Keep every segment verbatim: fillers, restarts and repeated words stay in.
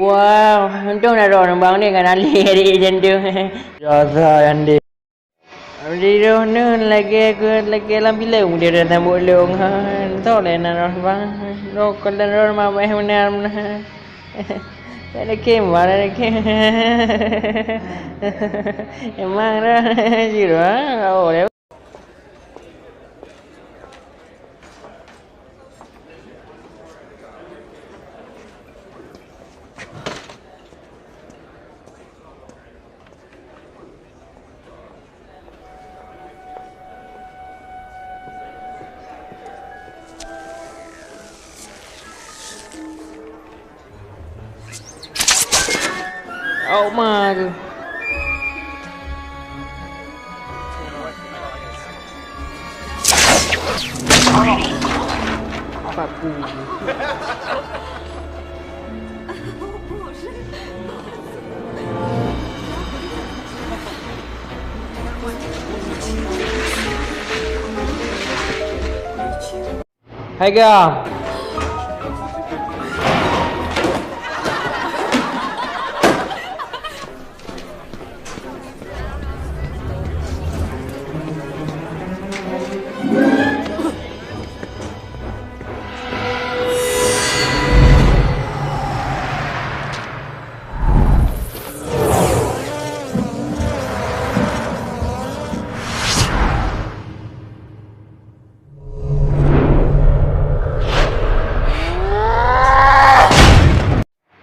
Wah, untung na droeneuh bang ni ngon Ali adik jantung. Rasa Yandi. Di droeneuh lagèe keu, lagèe lam filem dia dah sambot lôn. Ha, entah lé na droeneuh bang. Droe kon droeneuh mah bèk meunan, meunan. Tak ada kem, tak ada kem. Emang droeneuh jiro, ha? Oh, lé. Awak ma keuh? Empat puluh. Hai gam.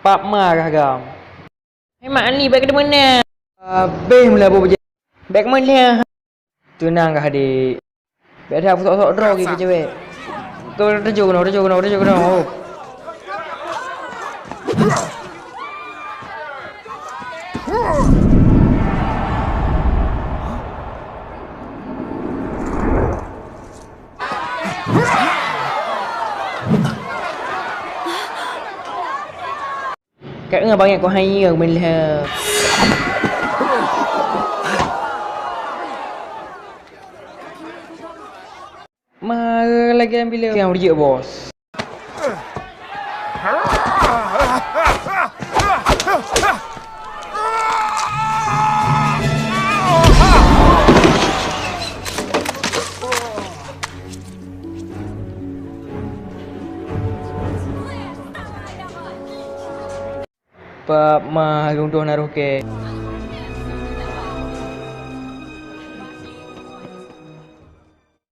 Pap ma kah gam? Hai mak ani, bèk keudeungoe na. Abéh meulabu bajèe. Bèk meulheueh. Teunang kah, Dik. Bèk that peusok-sok droe keu cewek. Kau teujoh keunoe, teujoh keunoe, teujoh keunoe. Oh. Ka ngon bangai keuh hai nyang meulheueh. Mara lagèe nyan bileu nyang jeuet, bos. Pap ma, rhung droe na roh kèe.